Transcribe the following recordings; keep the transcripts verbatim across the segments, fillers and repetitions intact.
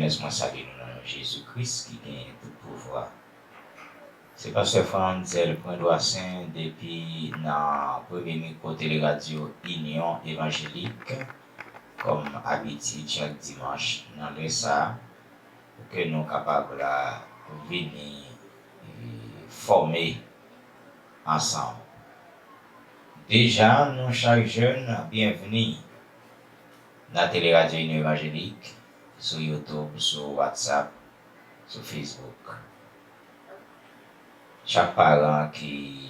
Mwen salye nou nan non Jezi Kris ki genyen tout pouvwa. Se pastè Frantzel Pwendwasen depi nan premye mikwo teleradyo Inyon Evanjelik, kòm abitid chak dimanch nan lè sa a, pou ke nou kapab la vini, e, fòme ansanm. Deja, nou chak jèn byenvni nan teleradyo Inyon Evanjelik, sou YouTube, sou WhatsApp, sou Facebook. Chak paran ki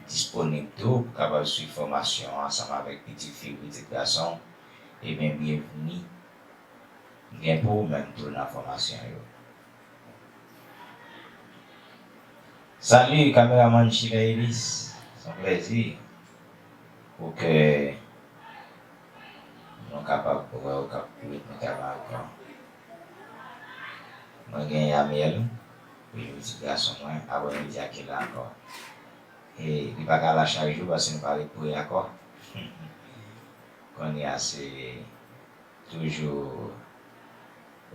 disponib tou pou kapab swiv fòmasyon an ansanm avèk pitit fi, pitit gason, ebyen, byenvni. Gen pou ou menm tou nan fòmasyon yo. Salut, kameramann Sheila Ellis. Se yon plèzi pou ke nou kapab wè w k ap ret nou travay ankò. Mwen gen Yamiel, li pitit gason mwen, aprè midi a ki la ankò. E li pa ka la chak jou paske nou pa ret pre ankò. Kounye a se toujou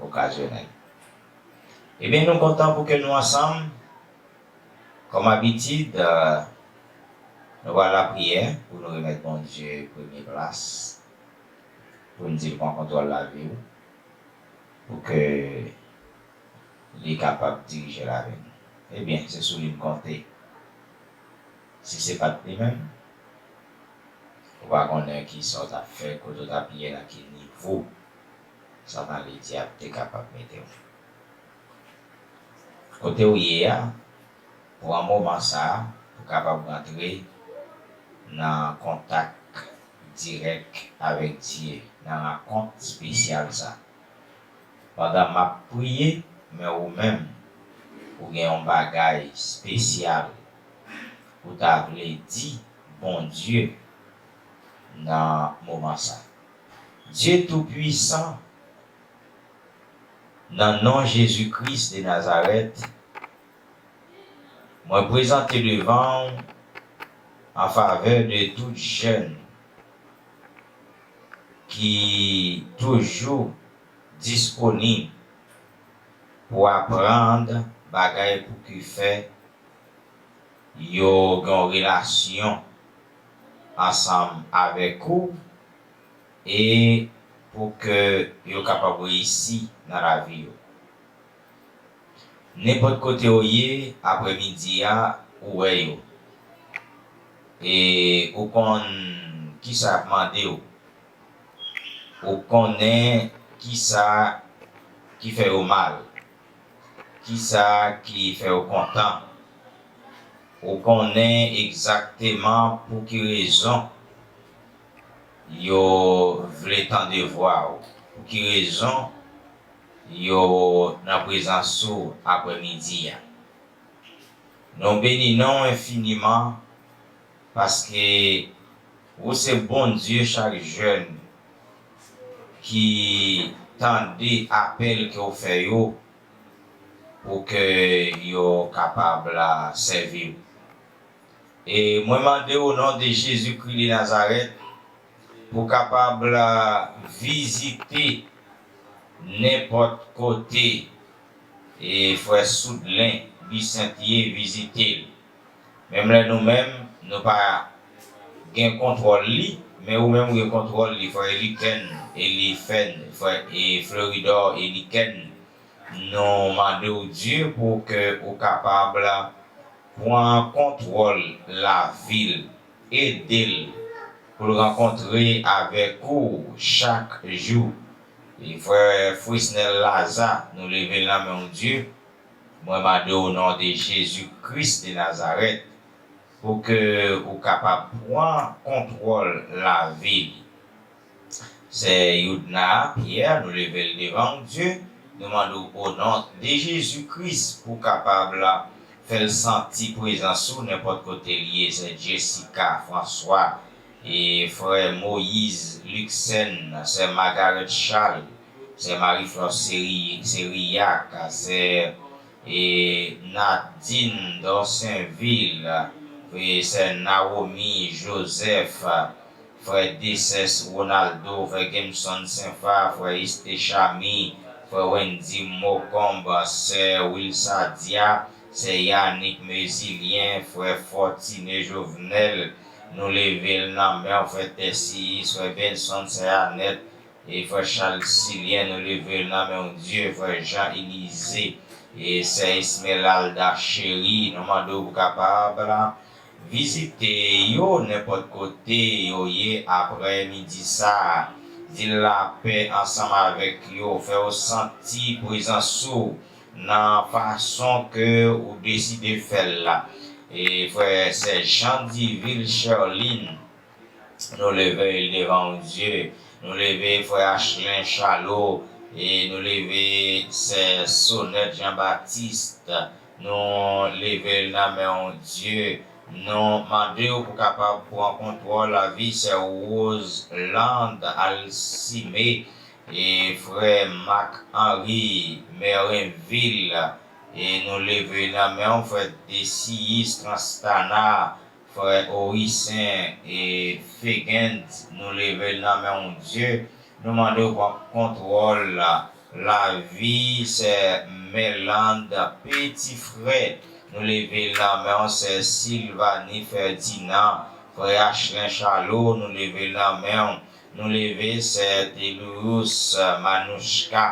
okazyonèl. Ebyen, nou kontan pou ke nou ansanm. Kòm abitid, eh, nou pral lapriyè pou nou remèt Bondye premye plas, pou n di l pran kontwòl lavi w, pou ke li kapab dirije lavi n. Ebyen, se sou li n konte. Si se pa t li menm, ou pa konnen kisa w t ap fè, kote w t ap ye, nan ki nivo Satan Ledyab te kapab mete w. Kote w ye a, pran moman sa a pou kapab rantre nan kontak dirèk avèk Dye, nan rankont espesyal sa. Pandan m ap priye, men ou menm, ou gen yon bagay espesyal ou ta vle di Bondye nan moman sa. Dye Toupisan, nan non Jezi Kris de Nazarèt, mwen prezante devan w an favè de tout jèn ki toujou disponib pou aprann bagay pou ki fè yo gen yon relasyon ansanm avèk ou e pou ke yo kapab reyisi nan lavi yo. Nenpòt kote w ye, aprèmidi a, ou wè yo. E ou konn kisa y ap mande w. Ou konnen kisa ki fè yo mal, kisa ki fè yo kontan. Ou konnen egzakteman pou ki rezon yo vle tande vwa w, pou ki rezon yo nan prezans ou aprèmidi a. Nou beni non w enfiniman, paske ou se Bondye chak jèn ki tande apèl ke w fè yo pou ke yo kapab la sèvi w. E mwen mande w, o non de Jezikri de Nazarèt, pou kapab, a, vizite nenpòt kote, e, frè Soudlen Bisent ye, vizite l. Menm lè nou menm, nou pa gen kontwòl li, men ou menm ou gen kontwòl li, frè Elikèn, Elifèn, frè, e, Floridò, Elikèn, nou mande w, Dye, pou ke ou kapab pran kontwòl lavi l, ede l pou l rankontre avèk ou chak jou. E frè Frisnel Laza, nou leve l nan men w, Dye. Mwen mande w, o non de Jezi Kris de Nazarèt, pou ke ou kapab pran kontwòl lavi l. Sè Youdna Pyè, nou leve l devan w, Dye. Nou mande w, o non de Jezi Kris, pou w kapab fè l santi prezans ou nenpòt kote l ye. Sè Jessica François, e frè Moïse Luxène, sè Margaret Charles, sè Marie Flore Seri-, Seriac, sè, e, Nadine Dorsainville, e sè Naomi Joseph, frè Deces Ronaldo, frè Gemson Senfa, frè Iste Chami, frè Wendy Mocombe, sè Wilsadia, sè Yannick Mesilien, frè Fortuné Jovenel, nou leve l nan men w, frè Tèsiyis, frè Benson, sè Anèt, e frè Charles Silien, nou leve l nan men w, Dye, frè Jean Élisée, e sè Esmeralda Chérie, nou mande w pou kapab la vizite yo nenpòt kote yo ye aprè midi sa a. Di lapè ansanm avèk yo, fè yo santi prezans ou nan fason ke ou deside fè l la. E frè sè Jean Divil Sherline, nou leve l devan w, Dye. Nou leve frè Achelin Chalo. E nou leve sè Sonèt Jean Baptiste. Nou leve l nan men w, Dye. Nou mande w pou kapab pran kontwòl lavi sè Roseland Alcimé e frè Marc Henry Merenville. E nou leve l nan men w, frè Desiyis Transtana, frè Oricen e Fegend, nou leve l nan men w, Dye. Nou mande w pran kontwòl lavi sè Mèland Petit Frè. Nou leve l nan men w, sè Silvani Ferdinand, frè Achelin Chalo, nou leve l nan men w. Nou leve sè Telourous Manouchka.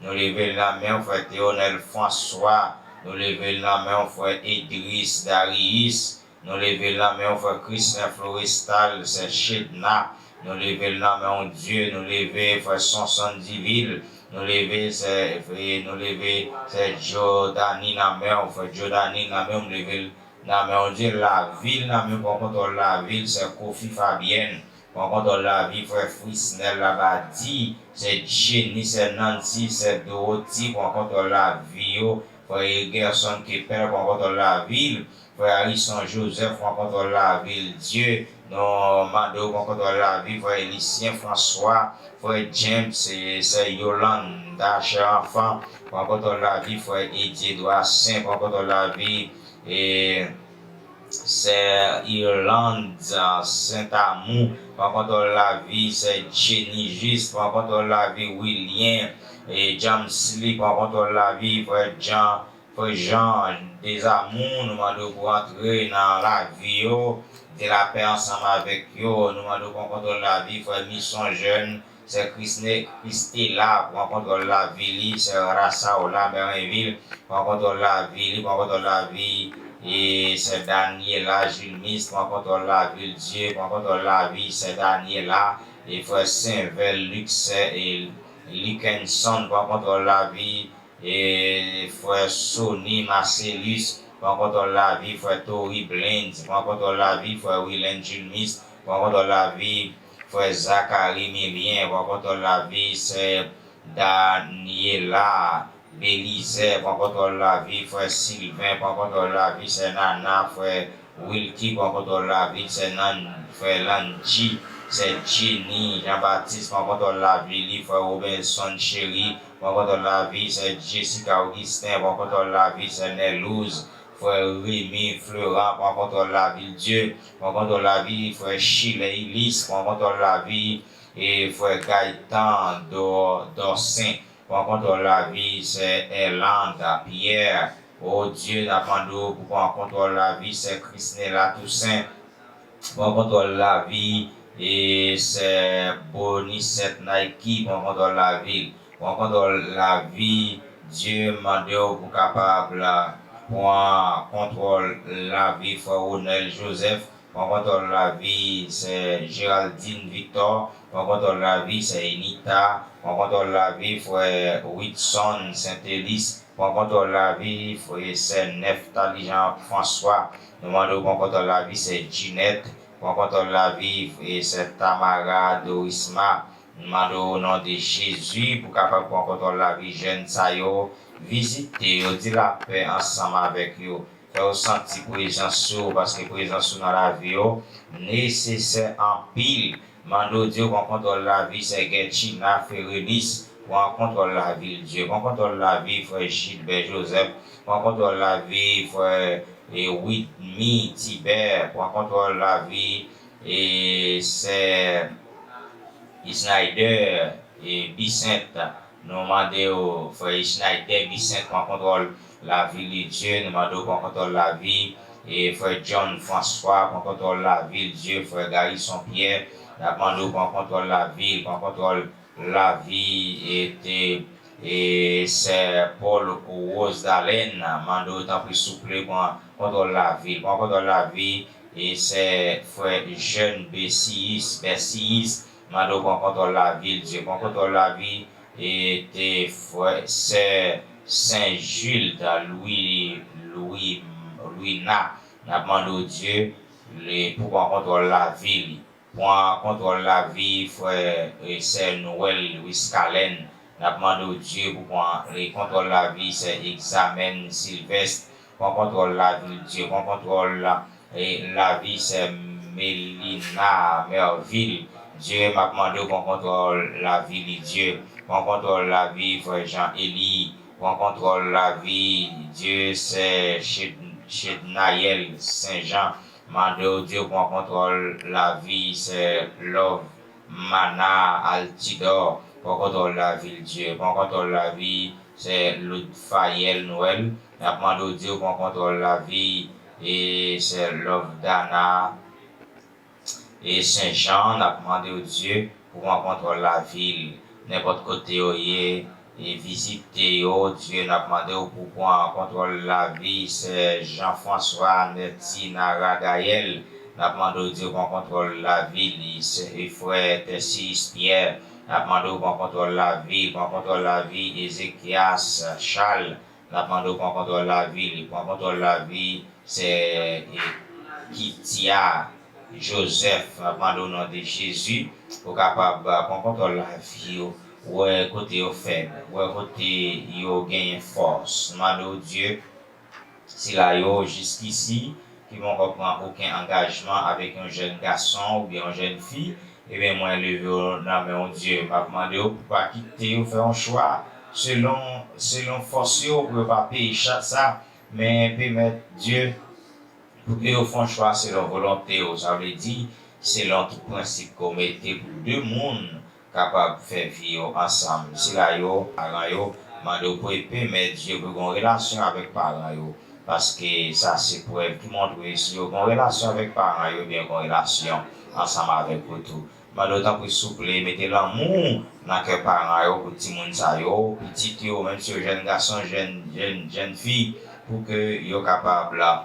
Nou leve l nan men w, frè Théonel François. Nou leve l nan men w, frè Edris Darius. Nou leve l nan men w, frè Christin Florestal, sè Chedna. Nou leve l nan men w, Dye. Nou leve frè Sonson Divil. Nou leve sè, e nou leve sè Jordani nan men w, frè Jordani nan men w, m leve l nan men w, Dye. Lavi l nan men w, pran kontwòl lavi l, sè Kofi Fabienne. Pran kontwòl lavi frè Frisnel Labadie, sè Jenny, sè Nancy, sè Dorothy, pran kontwòl lavi yo. Frè Egerson Kepel, pran kontwòl lavi l. Frè Harrison Joseph, pran kontwòl lavi l, Dye. Nou mande w pran kontwòl lavi frè Lucien François, frè James, e sè Yolanda, chè anfan, pran kontwòl lavi frè Eddie Edouard Saint, pran kontwòl lavi e sè Irlande Saint Amour, pran kontwòl lavi sè Jenny Juste, pran kontwòl lavi Wilien e Jamesly, pran kontwòl lavi frè Jean, frè Jean Desamours, nou mande w pou antre nan lavi yo, di lapè ansanm avèk yo, nou mande w pran kontwòl lavi frè Misson Jeune, sè Christela pran kontwòl lavi li, sè Rasaola Merenville pran kontwòl lavi li, pran kontwòl lavi e sè Daniela Julmis, pran kontwòl lavi l, Dye pran kontwòl lavi sè Daniela, e frè Senvèl Luc, sè e Lukenson pran kontwòl lavi e frè Sony Marcellus pran kontwòl lavi frè Tory Blaines, pran kontwòl lavi frè Willen Julmis, pran kontwòl lavi frè Zacharie Milien, pran kontwòl lavi sè Daniela Belizaire, pran kontwòl lavi frè Sylvain, pran kontwòl lavi sè Nana, frè Wilky, pran kontwòl lavi sè Nan, frè Landji, sè Jenny Jean Baptiste, pran kontwòl lavi li, frè Robinson Chéry, pran kontwòl lavi sè Jessica Augustin, pran kontwòl lavi sè Nèlouz, frè Remy Fleurant, pran kontwòl lavi l, Dye, pran kontwòl lavi frè Chilè Ilis, pran kontwòl lavi e frè Gaëtan Dor-, Dorcin, pran kontwòl lavi sè Erlanda Pierre. O Dye, n ap mande w pou pran kontwòl lavi sè Chrisnela Toussaint, pran kontwòl lavi e sè Bonisette Nike, pran kontwòl lavi l, pran kontwòl lavi, Dye, m mande w pou kapab pran kontwòl lavi frè Ronel Joseph, pran kontwòl lavi sè Géraldine Victor, pran kontwòl lavi sè Enita, pran kontwòl lavi frè Whitson Saintelis, pran kontwòl lavi frè sè Nephtalie Jean François. Nou mande w pran kontwòl lavi sè Ginette, pran kontwòl lavi frè sè Tamara Dorisma. Nou mande w o non de Jezi pou kapab pran kontwòl lavi jèn sa yo, vizite yo, di lapè ansanm avèk yo. Fè yo santi prezans ou, paske prezans ou nan lavi yo nesesè anpil. Mande w, Dye, pran kontwòl lavi sè Gertchina Ferelis, pran kontwòl lavi l, Dye, pran kontwòl lavi frè Gilbert Joseph, pran kontwòl lavi frè e Widmy Tibert, pran kontwòl lavi e sè Isnaïder e Bisent, Nou mande w, frè Schneider Vicent, pran kontwòl lavi li, Dye. Nou mande w pran kontwòl lavi, e frè John François, pran kontwòl lavi l, Dye. Frè Garrison Pierre, n ap mande w pran kontwòl lavi l, pran kontwòl lavi, e te, e sè Paul Rose Dalen, mande w tanpri souple pran kontwòl lavi l, pran kontwòl lavi, e sè frè Jeune Bessiyis, Bessiyis, mande w pran kontwòl lavi l, Dye, pran kontwòl lavi, e te frè, sè Sen Jil, Louis, Louis, Louina, n ap mande w, Dye, le, pou pran kontwòl lavi li. Pran kontwòl lavi frè e sè Noël Wiscalen. N ap mande w, Dye, pou pran e kontwòl lavi sè Examen Sylvestre. Pran kontwòl lavi l, Dye. Pran kontwòl la, e lavi sè Melina Merville. Dye, m ap mande w pran kontwòl lavi li, Dye. Pran kontwòl lavi frè Jean Élie. Pran kontwòl lavi, Dye, sè Ched-, Chednayel Saint Jean. Mande w, Dye, pran kontwòl lavi sè Love Mana Altidor. Pran kontwòl lavi l, Dye. Pran kontwòl lavi sè Ludfayel Noël. N ap mande w, Dye, pran kontwòl lavi e sè Love Dana e Sen Jan. N ap mande w, Dye, pou pran kontwòl lavi l. Nenpòt kote yo ye, e vizite yo, Dye, n ap mande w pou pran kontwòl lavi sè Jean François, Nètina Ragayèl. N ap mande w, Dye, pran kontwòl lavi li, sè e frè Tèsiyis Pyè. N ap mande w pran kontwòl lavi, pran kontwòl lavi Ezekyas Chal. N ap mande w pran kontwòl lavi li, pran kontwòl lavi sè e Kitia Joseph. N ap mande w, non de Jezi, pou kapab pran kontwòl lavi yo, wè kote yo fèb, wè kote yo genyen fòs. N mande w, Dye, sila yo jiskisi ki poko pran okenn angajman avèk yon jèn gason oubyen yon jèn fi, ebyen, mwen leve yo nan men w, Dye. M ap mande w pou pa kite yo fè yon chwa selon, selon fòs yo, pou yo pa peye chat sa, men pèmèt, Dye, pou ke yo fè yon chwa selon volonte w, sa vle di, selon tout prensip ke w mete pou de moun kapab fè vi yo ansanm. Sila yo, paran yo, mande w pou pèmèt, Dye, pou gen yon relasyon avèk paran yo, paske sa se prèv ki montre si yo gen yon relasyon avèk paran yo, ebyen, gen yon relasyon ansanm avèk ou tou. Mande w, tanpri, souple, mete lanmou nan kè paran yo pou timoun sa yo, pitit yo, menm si yo jèn gason, jèn, jèn, jèn fi, pou ke yo kapab la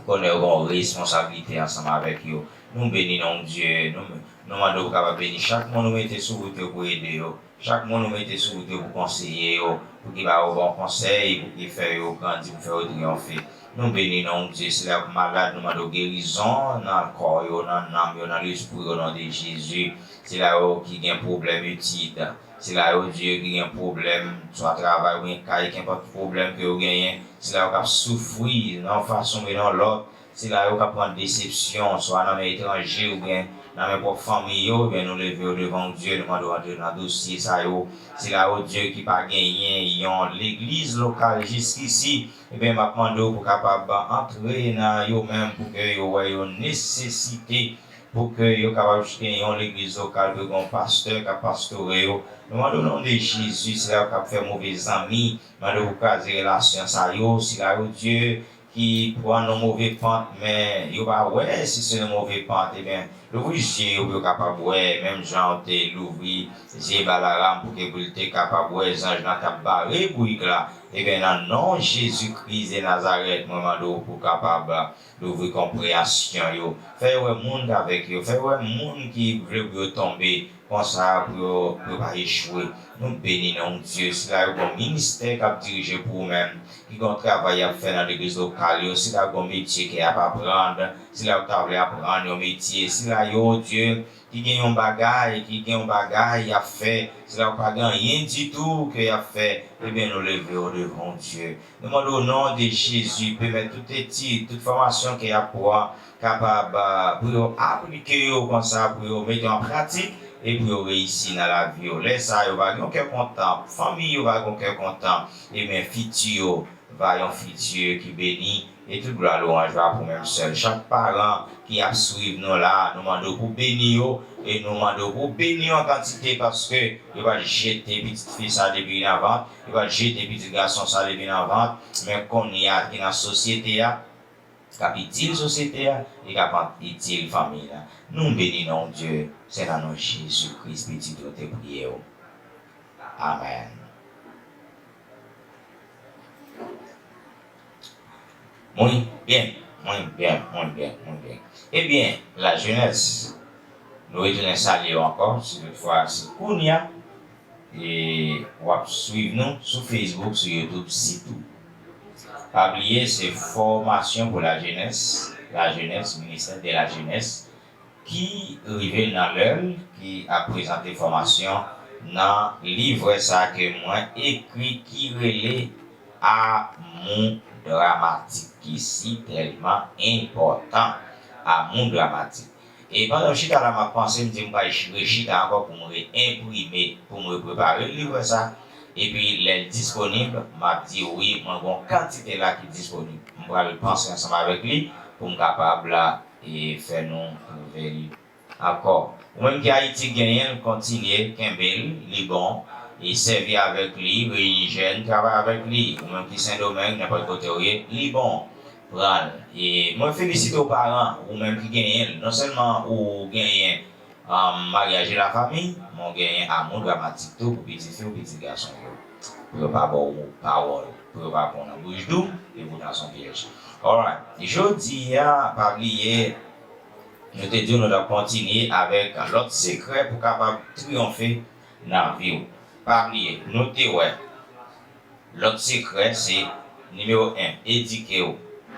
konnen yo gen yon responsablite ansanm avèk yo. Nou beni non w, Dye. Nou, nou mande w pou kapab beni chak moun ou mete sou wout yo pou ede yo. Chak moun ou mete sou wout yo pou konseye yo, pou ki ba yo bon konsèy, pou ki fè yo grandi, pou fè yo triyonfe. Nou beni non w, Dye. Sila yo k malad, nou mande w gerizon nan kò yo, nan nanm yo, nan lespri yo, non de Jezi. Sila yo ki gen pwoblèm etid, sila yo, Dye, ki gen pwoblèm, swa travay oubyen kay, kenpòt pwoblèm ke yo genyen, sila yo k ap soufri nan yon fason oubyen nan yon lòt, sila yo k ap pran desepsyon, swa nan men etranje oubyen nan men pwòp fanmi yo, ebyen, nou leve yo devan w, Dye, nou mande w antre nan dosye sa yo. Sila yo, Dye, ki pa genyen yon legliz lokal jiskisi, ebyen, m ap mande w pou kapab antre nan yo menm, pou ke yo wè yon nesesite, pou ke yo kapab gen yon legliz lokal, pou gen yon pastè k ap pastore yo. Nou mande w, non de Jezi, sila yo k ap fè move zanmi, mande w pou kraze relasyon sa yo, sila yo, Dye, ki pran nan move pant, men yo pa wè si se yon move pant, ebyen, louvri zye yo pou yo kapab wè, menm jan w te louvri zye Balaram pou ke pou l te kapab wè zanj lan t ap bare bouyik la. Ebyen, nan non Jezikri de Nazarèt, mwen mande w pou kapab louvri konpreyansyon yo. Fè yo wè moun k avèk yo. Fè yo wè moun ki vle pou yo tonbe. Konsa, pou yo, pou yo pa echwe. Nou beni non w, Dye. Sila yo gen yon ministè k ap dirije pou ou menm, ki gen yon travay y ap fè nan legliz lokal yo, sila yo gen yon metye ke y ap aprann, sila yo ta vle aprann yon metye, sila yo, Dye, ki gen yon bagay, ki gen yon bagay y ap fè, sila yo pa gen anyen ditou ke y ap fè, ebyen, nou leve yo devan w, Dye. Nou mande w, o non de Jezi, pèmèt tout etid, tout fòmasyon ke y ap pran, kapab, ah, pou yo aplike yo konsa, pou yo mete yo an pratik, e pou yo reyisi nan lavi yo. Lè sa a, yo va gen yon kè kontan, fanmi yo va gen yon kè kontan, ebyen, fiti yo, va yon fiti ki beni, e tout glwa lwanj va pou menm sèl. Chak paran ki ap swiv nou la, nou mande w pou beni yo, e nou mande w pou beni yo an kantite, paske yo pa t jete pitit fi sa depi nan vant, yo pa t jete pitit gason sa depi nan vant, men kounye a ki nan sosyete a, k ap itil sosyete a, e k ap itil fanmi la. Nou beni non w, Dye, se nan non Jezi Kris, Pitit ou, te priye w. Amèn. Mwen byen, mwen byen, mwen byen, mwen byen. Ebyen, lajenès, nou retounen salye w ankò, si toutfwa se kounye a, e w ap swiv nou sou Facebook, sou YouTube sitou. Pa bliye, se fòmasyon pou lajenès, lajenès, ministè de la jenès, ki rive nan lè l, ki ap prezante fòmasyon nan liv sa a ke mwen ekri, ki rele Amou Dramatik, ki si tèlman enpòtan. Amou Dramatik. E pandan m chita la, m ap panse, m di m pral ch-, rechita ankò pou m re-enprime, pou m reprepare liv sa a. Epi lè l disponib, m ap di wi, mwen gen yon kantite la ki disponib. M pral panse ansanm avèk li pou m kapab la, e fè nou twouve l ankò. Ou menm ki Ayiti genyen l, kontinye kenbe l, li bon, e sèvi avèk li, reyini jèn, travay avèk li. Ou menm ki Sendomeng, nenpòt kote w ye, li bon, pran l. E mwen felisite w paran, ou menm ki genyen l, non sèlman ou genyen, um, maryaj e lafanmi, men w genyen amou dramatik tou pou pitit fi w, pitit gason yo. Pou yo pa ba w pawòl, pou yo pa pran w nan bouch dou, e poutan se yon pyèj. Alright. Jodi a, pa bliye, nou te di w nou t ap kontinye avèk lòt sekrè pou kapab triyonfe nan vi w. Pa bliye, nou te wè lòt sekrè se nimewo en, edike w.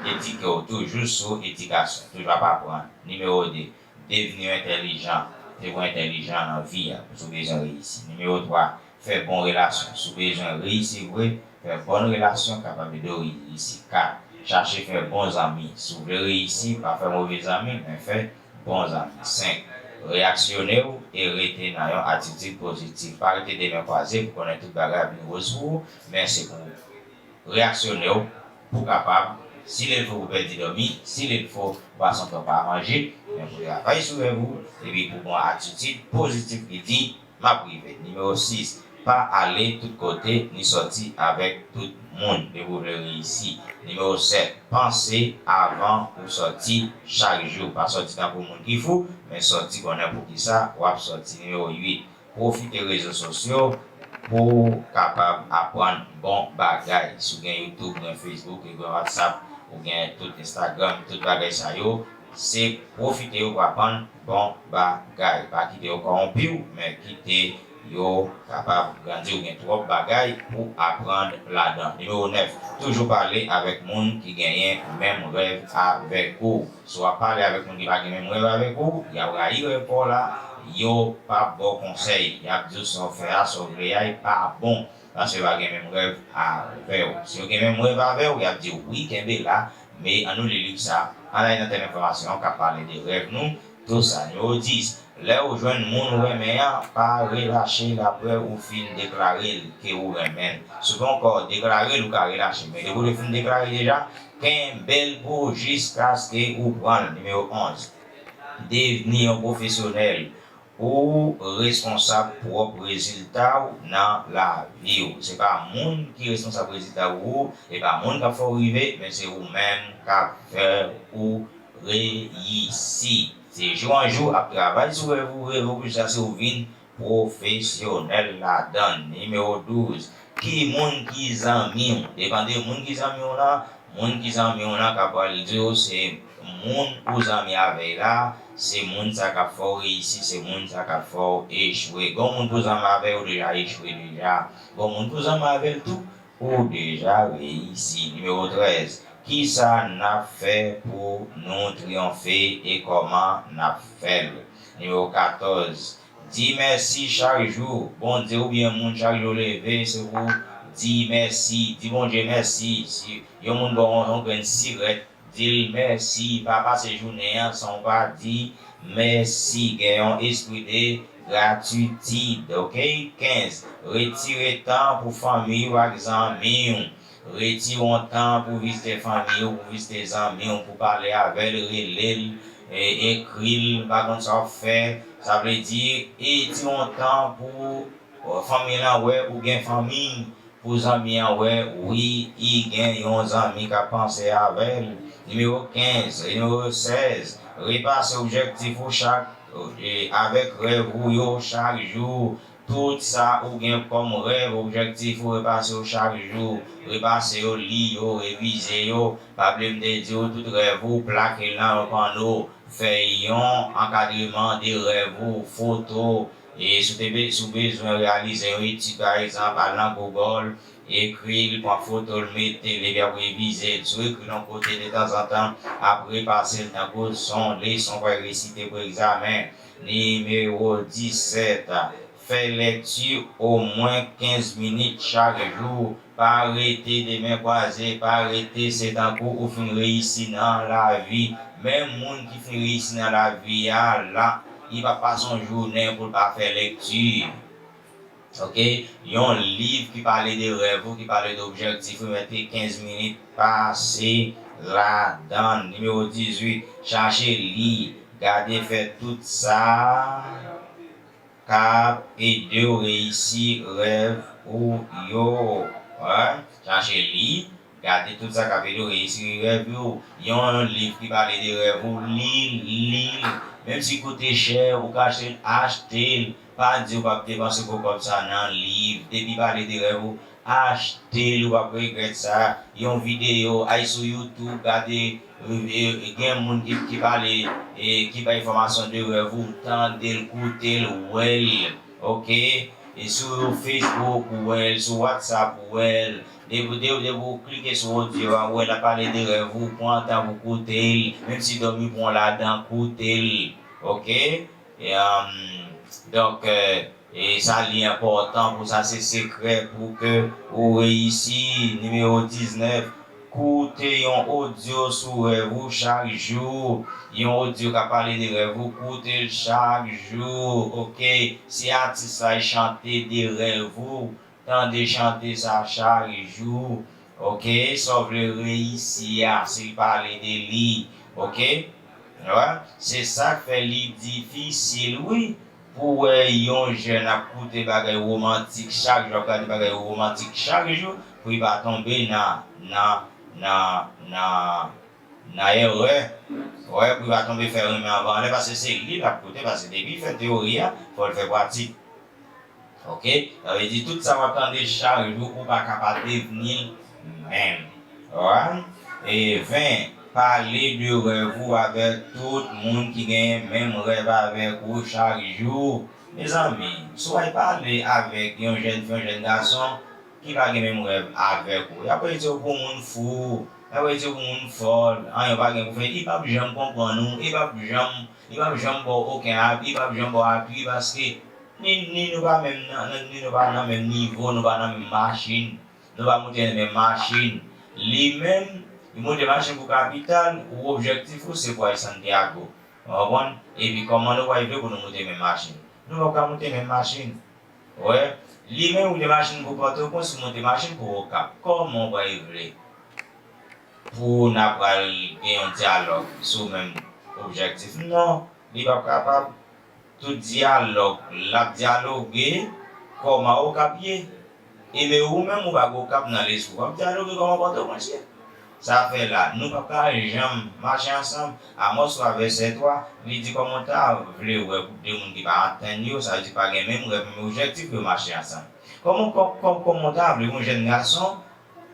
Edike w toujou sou edikasyon, toujou ap aprann. Nimewo de, devni entèlijan. Se pou entèlijan nan vi a, si w bezwen reyisi. Nimewo twa, fè bon relasyon. Si w bezwen reyisi vre, fè bòn relasyon kapab ede w reyisi. Kat, chache fè bon zanmi. Si w vle reyisi, pa fè move zanmi, men fè bon zanmi. Senk, reyaksyone w e rete nan yon atitid pozitif. Pa rete de men kwaze pou konnen tout bagay ap vin woz pou ou, men se pou reyaksyone w pou kapab, si lè l fo pou pèdi dòmi, si lè l fo pou pa santi w pa manje, men pou travay sou rèv ou, epi pou gon atitid pozitif ki di, m ap rive. Nimewo sis, pa ale tout kote ni sòti avèk tout moun depi w vle reyisi. Nimewo sèt, panse avan ou sòti chak jou. Pa sòti tankou moun ki fou, men sòti konnen poukisa w ap sòti. Nimewo uit, pwofite rezo sosyo pou w kapab aprann bon bagay. Si w gen YouTube, gen Facebook, gen WhatsApp, ou gen tout Instagram, tout bagay sa yo, se pwofite yo pou aprann bon bagay. Pa kite yo kòwonpi w, men kite yo kapab grandi w. Gen twòp bagay pou aprann ladan. Nimewo nèf, toujou pale avèk moun ki genyen menm rèv avèk ou. Si w ap pale avèk moun ki pa gen menm rèv avèk ou, y ap rayi rèv pa w la, yo p ap ba w konsèy. Y ap di w sa w fè a, sa w vle a, e pa bon. Paske yo pa gen menm rèv avè w. Si yo gen menm rèv avè w, y ap di w, wi, kenbe la, men ann nou li liv sa, ann ale nan tèm enfòmasyon an k ap pale de rèv nou, tou sa. Nimewo dis, lè w jwenn moun ou renmen an, pa relache l apre ou fin deklare l ke ou renmen l. Si w gen yon kò, deklare l, ou ka relache. Men depi w te fin deklare deja, kenbe l pou w jiskaske ou pran l. Nimewo onz, devni yon pwofesyonèl. Ou responsab pwòp rezilta w nan lavi w. Se pa moun ki responsab rezilta w, e pa moun k ap fè w rive, men se ou menm k ap fè ou reyisi. Se jou an jou ap travay sou rèv ou, rèv ou jiskaske ou vin pwofesyonèl ladan l. Nimewo douz, ki moun ki zanmi w? Depann de moun ki zanmi w lan, moun ki zanmi w lan ka pral di w se moun ou zanmi avè l la, se moun sa k ap fè w reyisi, se moun sa k ap fè w echwe. Gon moun pou zanmi avè l, ou deja echwe deja. Gon moun pou zanmi avè l tou, ou deja reyisi. Nimewo trèz, kisa n ap fè pou nou triyonfe e kòman n ap fè l? Nimewo katòz, di mèsi chak jou. Bondye oubyen moun, chak jou w leve, se pou w di mèsi. Di Bondye mèsi. Si yon moun ba w yon grenn sirèt, di l mèsi. Pa pase jounen an san w pa di mèsi. Gen yon espri de gratitid, oke? Kenz, retire tan pou fanmi w ak zanmi w. Retire yon tan pou vizite fanmi w, pou vizite zanmi w, pou pale avè l, rele l, e, ekri l, m pa konn sa w ap fè. Sa vle di, retire yon tan pou, e, fanmi lan wè ou gen fanmi, pou zanmi an wè, wi, li gen yon zanmi k ap panse avè l. Nimewo kenz, nimewo sèz, repase objektif ou chak, e, avèk rèv ou yo chak jou. Tout sa ou gen kòm rèv, objektif ou, repase yo chak jou. Repase yo, li yo, revize yo. Pa bliye m te di w, tout rèv ou, plake l nan yon panno. Fè yon ankadreman de rèv ou, foto. E si w te be-, si w bezwen reyalize yon etid, pa egzanp, al nan Google, ekri l, pran foto l, mete l, epi ap revize l. Si w ekri l yon kote detanzantan, ap repase l tankou son leson w pral resite pou egzamen. Nimewo disèt, fè lèkti omwen kenz minit chak jou. Pa rete de men kwaze, pa rete, se tankou ou fin reyisi nan lavi. Menm moun ki fin reyisi nan lavi a, la, li p ap pase yon jounen pou l pa fè lèkti. Oke? Yon liv ki pale de rèv ou, ki pale de objektif ou, mete kenz minit pase ladan l. Nimewo dizuit, chache li, gade, fè tout sa k ap ede w reyisi rèv ou yo. Wi, chache li, gade tout sa k ap ede w reyisi rèv yo. Yon liv ki pale de rèv ou, li l, li l. Menm si l koute chè, ou ka achte l, achte l. Pa di w p ap depanse gwo kòb sa nan liv. Depi pale de rèv ou, achte l, ou p ap regrèt sa. Yon videyo, al sou YouTube, gade, e, e, gen moun ki, ki pale, e, ki bay enfòmasyon de rèv ou, tande l, koute l, wè l, oke? E sou Facebook, wè l, sou WhatsApp, wè l. Depi, depi, depi w klike sou odyo a, wè l ap pale de rèv ou, pran tan pou koute l, menm si dòmi pran w ladan, koute l, oke? E, um, donk, e, e sa li enpòtan pou sa, se sekrè pou ke ou reyisi. Nimewo diznèf, koute yon odyo sou rèv ou chak jou. Yon odyo k ap pale de rèv ou, koute l chak jou, oke? Si atis la chante de rèv ou, tande chante sa chak jou, oke? Sa w vle reyisi a, si l pale de li, oke? Wè, se sa k fè li difisil, wi, pou w wè yon jèn ap koute bagay womantik chak jou, ap gade bagay womantik chak jou, pou li pa tonbe nan, nan, nan, nan, nan erè. Wè, pou li pa tonbe fè renmen anvan anlè, paske se li l ap koute, paske depi l fè teyori a, fò l fè pratik. Oke? Sa vle di tout sa w ap tande chak jou, ou pa ka pa devni l menm. Alright? E ven, pale de rèv ou avèk tout moun ki gen menm rèv avèk ou chak jou. Mezanmi, si w al pale avèk yon jèn fi, yon jèn gason ki pa gen menm rèv avèk ou, y ap rele w pou moun fou, y ap rele w pou moun fòl, anyen w pa gen pou fè, li p ap janm konprann ou, li p ap janm, li p ap janm ba w okenn api, li p ap janm ba w api, paske Ni, ni nou pa menm nan, nan, ni nou pa nan menm nivo, nou pa nan menm machin, nou pa monte nan menm machin. Li menm, li monte machin pou kapital, ou objektif ou se pou al Santiago. Ou konprann? Epi kòman nou pral vle pou nou monte menm machin? Nou p ap ka monte menm machin. Wè, li menm monte machin pou Pòtoprens, ou monte machin pou Okap. Kòman w pral vle pou n ap pral gen yon dyalòg sou menm objektif? Non, li p ap kapab. Tout dyalòg l ap dyaloge kòman Okap ye. Ebyen ou menm ou pa gen Okap nan lespri w, w ap dyaloge kòman Pòtoprens ye. Sa fè la, nou p ap ka janm mache ansanm. Amòs twa vèsè twa, li di kòman w ta vle wè de moun ki pa antann yo, sa vle di pa gen menm rèv, menm objektif pou yo mache ansanm. Kòman, kò-, kò-, kòman w ta vle yon jèn gason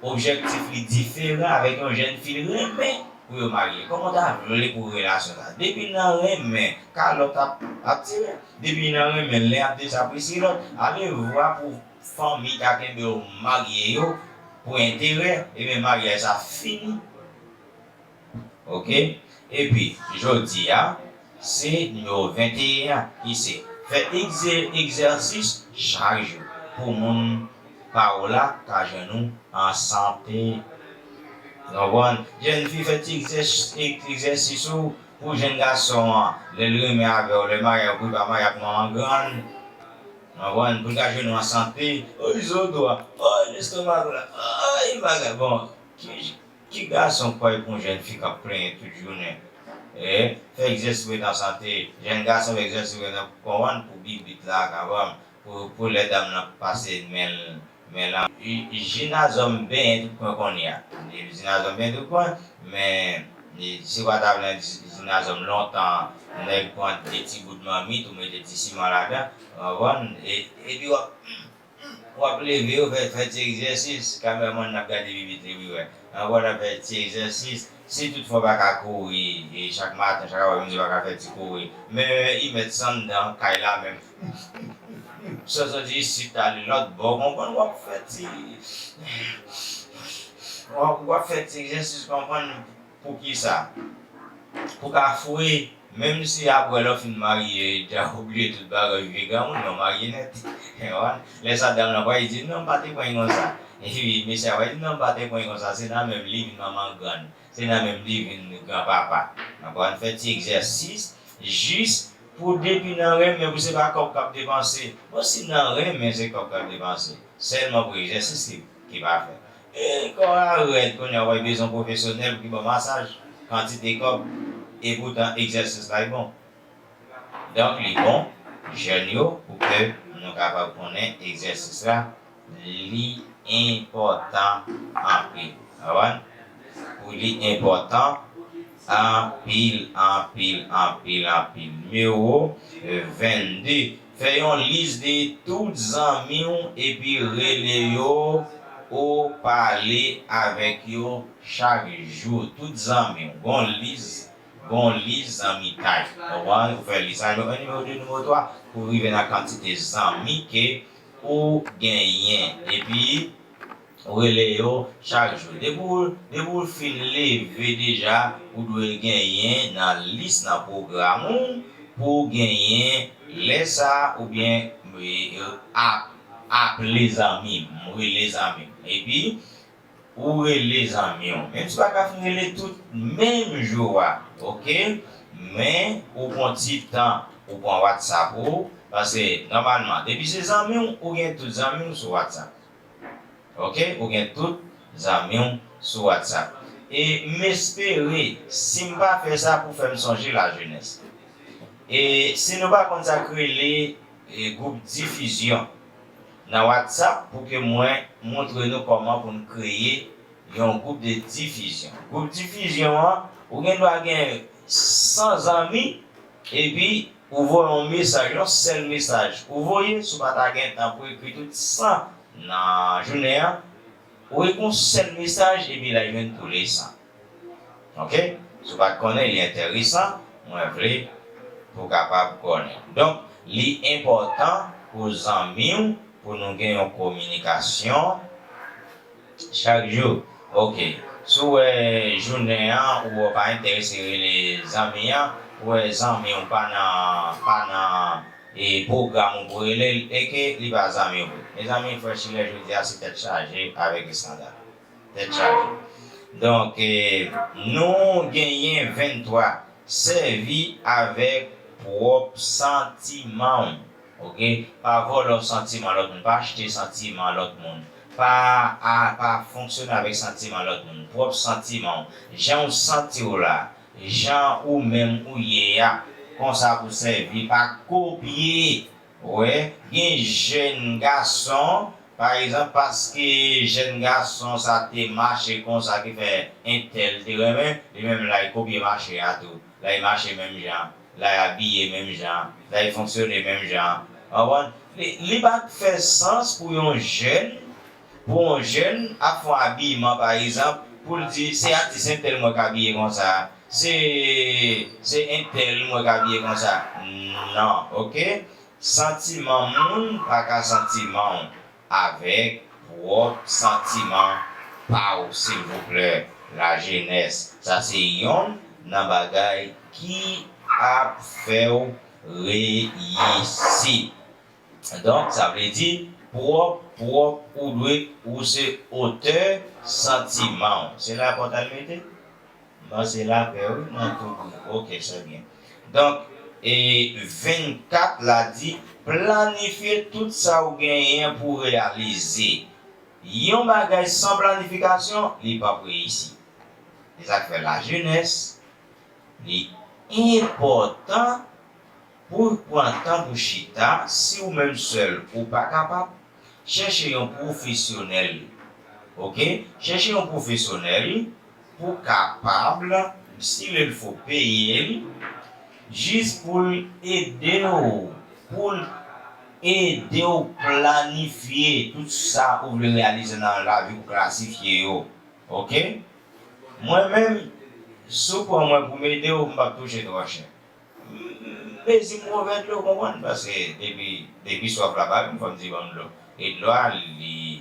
objektif li diferan avèk yon jèn fi l renmen pou yo marye. Kòman w ta vle pou relasyon sa? Depi nan renmen, kalòt ap, ap tire. Depi nan renmen, len ap dezapresye lòt. Alevwa pou fanmi ta kenbe yo marye yo pou enterè, ebyen maryaj sa fini. Oke? Epi, jodi a, se nimewo venteyen an, ki se fè egzè-, egzèsis chak jou pou moun pa w la ka jwenn ou an sante. Ou konprann? Jèn fi, fè ti egzè-, egzèsis ou pou jèn gason an, lè l renmen avè w, lè l marye avè w, pou l pa marye ak manman grann. Konprann? Pou l ka jwenn yon sante, oy zo dwa, oy lestomak la, oy bagay. Bon, ki, ki gason k pral pran yon jèn fi k ap plenyen tout jounen? E, fè egzèsis pou w ret an sante. Jèn gason fè egzèsis pou w ret an, konprann, pou bibit la ka bon, pou, pou lè dam nan pase men l, men l an. Jinazòm benyen tout kwen kounye a. Jinazòm benyen tout kwen, men si w pa ta vle jinazòm lontan, nèg pran de ti bout mamit ou mete ti siman ladan, konprann? E, epi w ap, w ap leve, w fè, fè ti egzèsis. Kameramann nan ap gade bibit li, wi, wè. Ankò, w ap fè ti egzèsis. Si toutfwa w pa ka kouri, e chak maten, chak aprèmidi, w pa ka fè ti kouri, men imèt san anndan kay la menm. Sa soti isit, ale lòt bò, konprann, w ap fè ti, w ap, w ap fè ti egzèsis, konprann, poukisa? Pou ka foure, menm si apre lè w fin marye, deja w bliye tout bagay, w vin granmoun, men w marye nèt. Konprann? Lè sa dam nan pral di, "Non, m pa te pran l konsa." Epi mesye a pral di, "Non, m pa te pran l konsa." Se nan menm li vin manman grann. Se nan menm li vin granpapa. Nan pral fè ti egzèsis, jis pou depi nan renmen, pou se pa kòb k ap depanse. Bon, si nan renmen se kòb k ap depanse, sèlman pou egzèsis ki, ki pa fè. E kò a rèd, kounye a w ap bezwen pwofesyonèl pou ki ba w masaj, kantite kòb, e poutan egzèsis la bon. Donk, li bon, jèn yo, pou ke nou kapab konnen egzèsis la, li enpòtan anpil. Konprann? Pou li enpòtan anpil, anpil, anpil, anpil. Nimewo vennde. Fè yon lis de tout zanmi w epi rele yo ou pale avèk yo chak jou. Tout zanmi w. Gon lis, gon lis zanmitay. Konprann? Ou fè lis la, nimewo en, nimewo de, nimewo twa, pou rive nan kantite zanmi ke ou genyen. Epi, rele yo chak jou. Depi w, depi w fin leve deja, ou dwe genyen nan lis, nan pwogram ou, pou w genyen lè sa, oubyen, e, e, ap, aple zanmi m, rele zanmi m. Epi, ou rele zanmi w. Menm si w pa ka fin rele tout menm jou a, oke? Men, ou pran ti tan, ou pran WhatsApp ou, paske, nòmalman, depi se zanmi w, ou gen tout zanmi w sou WhatsApp. Oke? Ou gen tout zanmi w sou WhatsApp. E m espere, si m pa fè sa, pou fè m sonje lajenès. E si nou pa konn sa k rele, e, gwoup difizyon nan WhatsApp, pou ke mwen montre nou kòman pou n kreye yon gwoup de difizyon. Gwoup difizyon an, ou gen dwa gen san zanmi, epi ou voye yon mesaj, yon sèl mesaj ou voye, si w pa ta gen tan pou ekri tout san nan jounen an, ou ekri yon sèl mesaj, epi l al jwenn tou le san. Oke? Si w pa t konnen, li enteresan, mwen vle pou w kapab konnen. Donk, li enpòtan pou zanmi w, pou nou gen yon kominikasyon chak jou. Oke. Si w wè jounen an, ou wè w pa enterese rele zanmi an, ou wè zanmi w pa nan, pa nan, e, pwogram ou pou rele l, e ke li pa zanmi w vre. Mezanmi, frè Chilè, jodi a, se tèt chaje avèk eskandal. Tèt chaje. Donk, e, nou genyen venntwa. Sèvi avèk pwòp santiman w. Oke? Pa vòlò santiman lòt moun. Pa achte santiman lòt moun. Pa, a, pa fonksyone avèk santiman lòt moun. Pwòp santiman w. Jan w santi w la. Jan ou menm ou ye a. Konsa pou sèvi. Pa kopye. Wè, gen jèn gason, pa egzanp, paske jèn gason sa te mache konsa ki fè entèl te renmen, li menm l al kopye mache a tou. L al mache menm jan, l al abiye menm jan, l al fonksyone menm jan. Konprann? Li, li pa t fè sans pou yon jèn, pou yon jèn ap fè yon abiman, pa egzanp, pou l di, "Se atis entèl m wè k abiye konsa, se, se entèl m wè k abiye konsa." Non, oke? Santiman moun pa ka santiman w avèk pwòp santiman pa w, silvouplè, lajenès. Sa se yonn nan bagay ki ap fè w reyisi. Donk, sa vle di, pwòp, pwòp, ou dwe, ou se otè santiman w. Se la pòt al mete? Bon, se lapè, wi, nan tout gwoup. Oke, trè byen. Donk, E vennkat la di, planifye tout sa ou genyen pou reyalize. Yon bagay san planifikasyon, li p ap reyisi. Se sa k fè lajenès, li enpòtan pou w pran tan pou chita. Si ou menm sèl ou pa kapab, chèche yon pwofesyonèl. Oke? Chèche yon pwofesyonèl pou kapab, si le fo, peye l, jis pou l ede w, pou l ede w planifye tout sa ou vle reyalize nan lavi w, klasifye yo. Oke? Mwen menm, si w pran mwen pou m ede w, m p ap touche twò chè. M, m, mezi m wè dlo, konprann? Paske depi, depi swaf la pa vin, fò m di ban m dlo. E dlo a, li,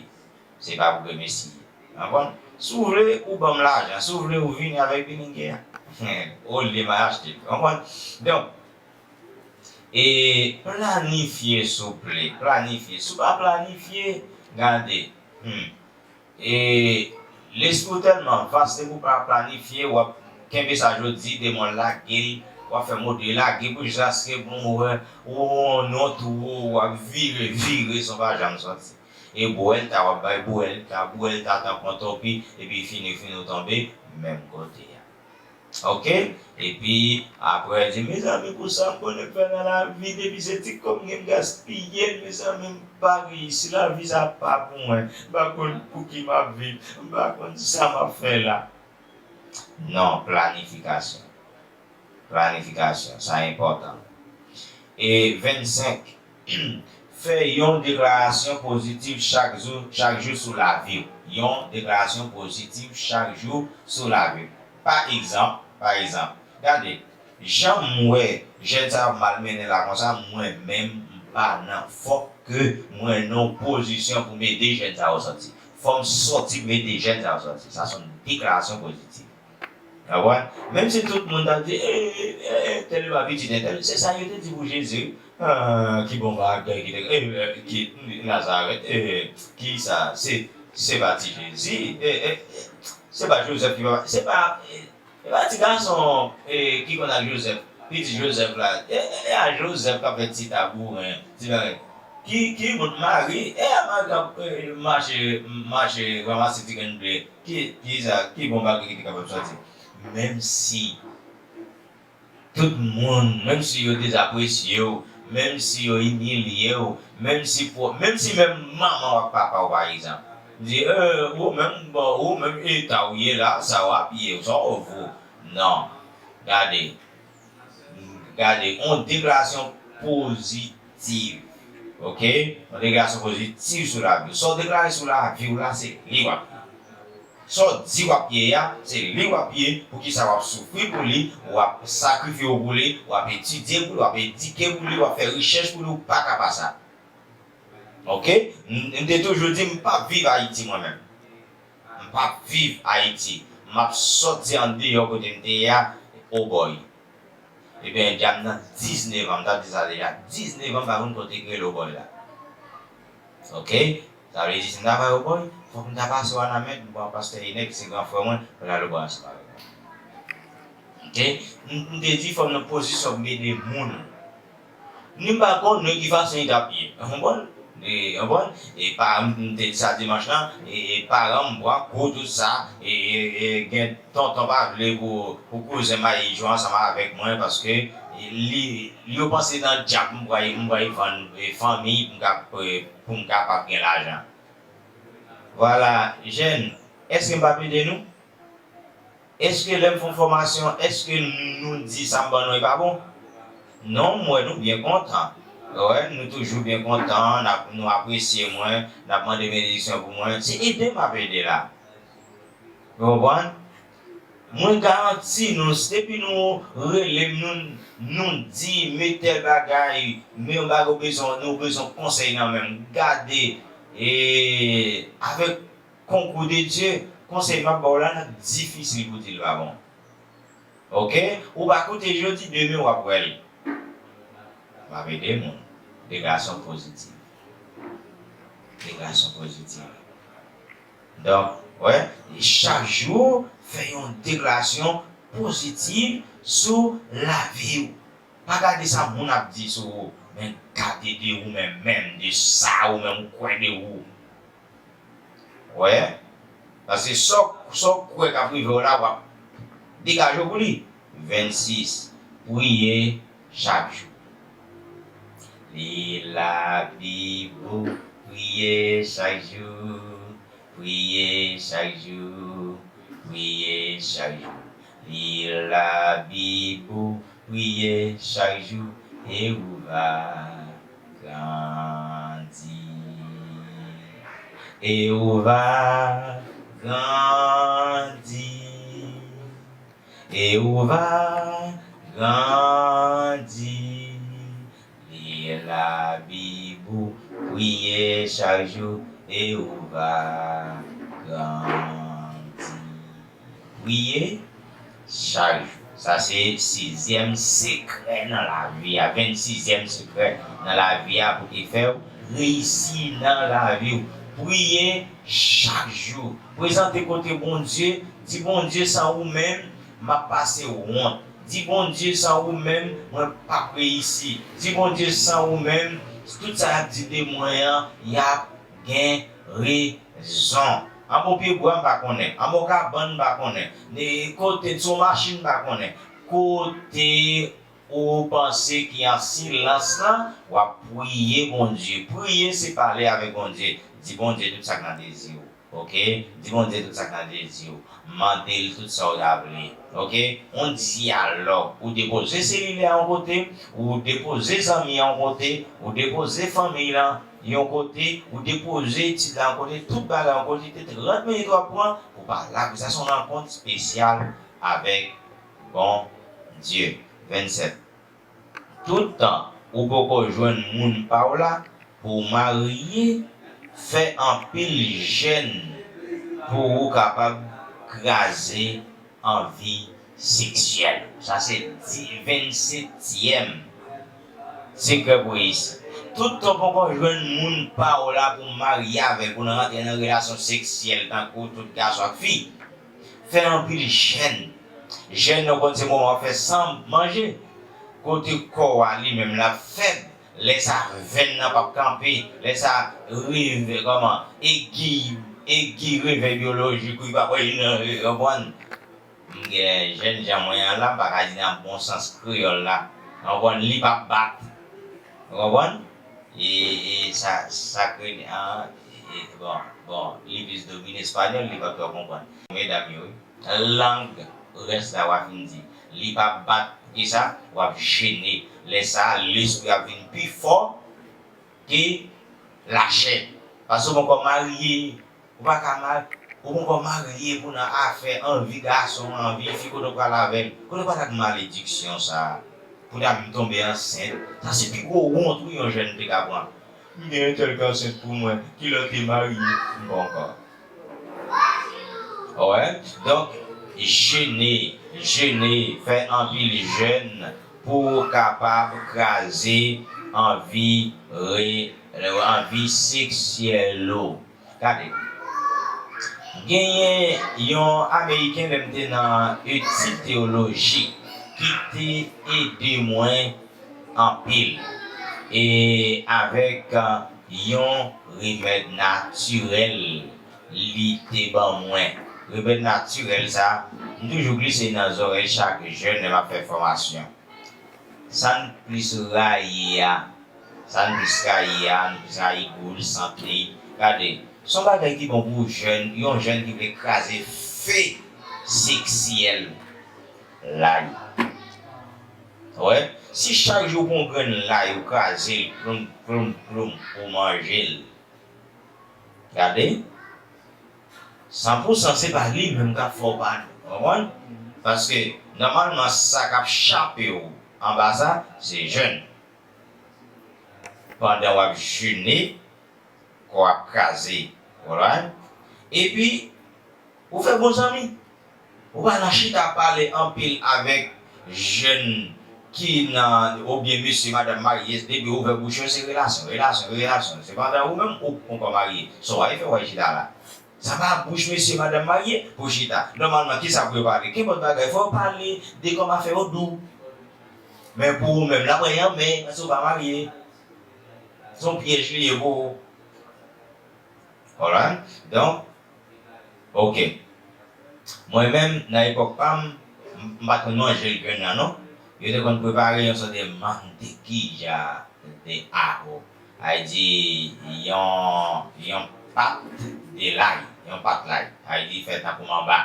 se pa pou gremesi. Konprann? Si w vle, ou ban m lajan. Si w vle, ou vini avèk bilinge a. Olye m al achte l. Konprann? Donk, e planifye, souple. Planifye. Si w pa planifye, gade. Hmm. E lespri w tèlman vas, depi w pa planifye, w ap kenbe sa jodi, demen w lage l, w ap fè mode lage pou jiskaske bon, w wè, ou nan yon twou, w ap vire, vire, san w pa janm soti. E bwèlta, w ap bay bwèlta, bwèlta tankou yon topi, epi fini, fini w tonbe menm kote a. Oke? Epi, apre, di, mezanmi, pou sa m konnen fè nan lavi, depi se ti kòb m gen m gaspiye l, mezanmi, m pa reyisi, lavi sa pa pou mwen, m pa konn pou ki m ap viv, m pa konn sa m ap fè la. Non, planifikasyon. Planifikasyon, sa enpòtan. E vennsenk, fè yon deklarasyon pozitif chak jou, chak jou sou lavi w. Yon deklarasyon pozitif chak jou sou lavi w. Pa egzanp, pa egzanp, gade, jan m wè jèn sa yo ap malmennen la konsa, mwen menm, m pa nan, fòk ke mwen nan yon pozisyon pou m ede jèn sa yo sòti. Fò m sòti pou m ede jèn sa yo sòti. Sa se yon deklarasyon pozitif. Konprann? Menm si tout moun t ap di, e, e, e, entèl pa pitit entèl, se sa yo te di pou Jezi, wi. Ah, ki bon bagay ki te, e, e, ki Nazarèt, e, ki sa, se, se pa ti Jezi, e, e, e, se pa Jozèf ki papa, se pa, e, e pa ti gason, e, ki konn ak Jozèf, pitit Jozèf la, e, e, e a Jozèf k ap fè ti tabouren, ti bagay. Ki, ki moun Mari, e a Mari k ap, e, mache, mache ranmase ti grenn ble. Ki, ki sa, ki bon bagay ki te kapab sòti? Menm si tout moun, menm si yo dezapresye w, menm si yo imilye w, menm si pwo-, menm si menm manman w ak papa w, pa egzanp, di, e, ou menm, bon, ou menm eta w ye la, sa w ap ye, sa w vo. Non. Gade. Gade, yon deklarasyon pozitif. Oke? Yon deklarasyon pozitif sou lavi w. Sa w deklare sou lavi w la, se li w ap ye. Sa w di w ap ye a, se li w ap ye. Poukisa w ap soufri pou li, w ap sakrifye w pou li, w ap etidye pou li, w ap edike pou li, w ap fè rechèch pou li, ou pa ka pa sa. Oke? M, m te toujou di m p ap viv Ayiti mwen menm. M p ap viv Ayiti. M ap sòti andeyò kote m te ye a, Obòy. Ebyen, dja m nan diznèf an, m t ap di sa deja, diznèf an m pa konn kote ki rele Obòy la. Oke? Sa vle di, si m ta pral Obòy, fòk m ta pase Wanament, m pran pastè Inè, ki se gran frè mwen, pou l al Obòy ansanm avèk mwen. Oke? M, m te di, fò m nan pozisyon pou m ede moun. Ni m pa konn nan ki fason li t ap ye. Ou konprann? E, ou konprann? E pa, m te di sa dimanch lan, e, e paran m pran kou tout sa, e, e, e gen tonton pa vle pou, pou kouzen mayi jwe ansanm avèk mwen, paske li, li yo panse nan djab m pral, m pral vann, e, fanmi pou m ka, e, pou m kapab gen lajan. Vwala, jèn, èske m p ap ede nou? Èske lè m fè yon fòmasyon, èske nou di sa m ban nou e pa bon? Non, m wè nou byen kontan. Wè, nou toujou byen kontan, n ap, nou apresye mwen, n ap mande benediksyon pou mwen. Se ede m ap ede la. Ou konprann? Mwen garanti nou, depi nou rele m, nou, nou di, men tèl bagay, men yon bagay ou bezwen, nou bezwen konsèy nan men m. Gade, e, avèk konkou de Dye, konsèy m ap ba w la, l ap difisil pou di l pa bon. Oke? Ou pa koute jodi, demen w ap wè l. M ap ede moun. Deklarasyon pozitif. Deklarasyon pozitif. Donk, wè, chak jou, fè yon deklarasyon pozitif sou lavi w. Pa gade sa moun ap di sou ou, men gade de ou menm, menm de sa ou menm ou kwè de ou. Wè? Paske sa w, sa w kwè k ap rive w la, w ap degaje w pou li. Vennsis, priye chak jou. Li Labib ou, priye chak jou, priye chak jou, priye chak jou. Li Labib ou, priye chak jou, e ou va grandi. E ou va grandi. E ou va grandi. Li Labib ou, priye chak jou, e ou va grandi. Priye chak jou. Sa se sizyèm sekrè nan lavi a, vennsizyèm sekrè nan lavi a pou te fè w reyisi nan lavi w. Priye chak jou. Prezante kote Bondye, di Bondye san ou menm, m ap pase wont. Di Bondye san ou menm, mwen p ap reyisi. Di Bondye san ou menm, tout sa y ap di de mwen an, y ap gen rezon. Anba yon pyebwa, m pa konnen. Anba yon kabann, m pa konnen. Ne, kote, sou yon machin, m pa konnen. Kote ou panse ki an silans lan, w ap priye Bondye. Priye, se pale avèk Bondye. Di Bondye tout sa k nan dezi w. Oke? Di Bondye tout sa k nan dezi w. Mande l tout sa w ta vle. Oke? Yon dyalòg. Ou depoze selilè a yon kote, ou depoze zanmi a yon kote, ou depoze fanmiy lan yon kote, ou depoze etid la yon kote, tout bagay yon kote, te trant minit w ap pran pou pale avè l. Sa se yon rankont espesyal avèk Bondye. Vennsèt. Tout tan ou poko jwenn moun pa w la pou w marye, fè anpil jèn pou ou kapab kraze anvi seksyèl. Sa se di, vennsetyèm sekrè pou reyisi. Tout tan w poko jwenn moun pa w la pou w marye avèk, pou n rantre nan relasyon seksyèl tankou tout gason ak fi, fè anpil jèn. Jèn nan konn se moman w ap fè san manje, kote kò a li menm l ap fèb, lè sa venn nan p ap kanpe, lè sa revè, kòman, egi, egi revè byolojik ou li p ap wè li nan, konprann? M gen jènjan mwen an la, m pa ka di nan bon sans kreyòl la. Konprann? Li p ap bat. Ou konprann? E, e sa, sa k rele, an, e, bon, bon, li plis domine espanyòl, li p ap twò konprann. Medam yo, wi. Lang rès la w a fin di. Li p ap bat, poukisa? W ap jene. Lè sa a, lespri ap vin pi fò ke lachè. Paske w poko marye. Ou pa ka ma-, ou poko marye pou nan afè anvi gason, anvi fi, kote w pral avè l. Kote w pral ak malediksyon sa a? Pou ta vin tonbe ansent. Sa se pi gwo wont wi yon jèn te ka pran. M gen entèl k ansent pou mwen, kilè w te marye? M pa ankò. Alright? Donk, jene, jene, fè anpil jèn pou w kapab kraze anvi re-, anvi seksyèl ou. Gade. Genyen yon Ameriken, lè m te nan etid teyolojik, ki te ede mwen anpil. E avèk, a, yon remèd natirèl li te ban mwen. Remèd natirèl sa, m toujou glise nan zòrèy chak jèn lè m ap fè fòmasyon. Sa n plis rayi a, sa n plis rayi a, nou plis rayi goul, sante. Gade, se yon bagay ki bon pou jèn, yon jèn ki vle kraze fe seksyèl lay. Wè, si chak jou w pran yon grenn lay, ou kraze l, ploum, ploum, ploum, ou manje l. Gade, san pou san se pa li menm k ap fè w pa nou. Konprann? Paske, nòmalman, sa k ap chape w anba sa, se jèn. Pandan w ap jene, kò w ap kraze. Alright? Epi, ou fè bon zanmi. Ou pa nan chita pale anpil avèk jèn ki nan, oubyen mesye, madanm marye, depi ouvè bouch yo, se relasyon, relasyon, relasyon. Se pandan ou menm ou poko marye. Sa w al fè w al chita la? Sa pa bouch mesye, madanm marye pou chita. Nòmalman, kisa pou yo pale? Kenpòt bagay, fò yo pale de kòman afè yo dou. Men pou ou menm, l ap wè anmè, paske ou pa marye. Se yon pyèj li ye pou ou. Alright? Donk, ok. Mwen menm, nan epòk pa m, m, m pa t konn manje l grenn nan, non. Yo te konn prepare yon sòt de mantequilla de ajo. Sa vle di yon, yon pat de lay, yon pat lay. Sa vle di fè tankou manba.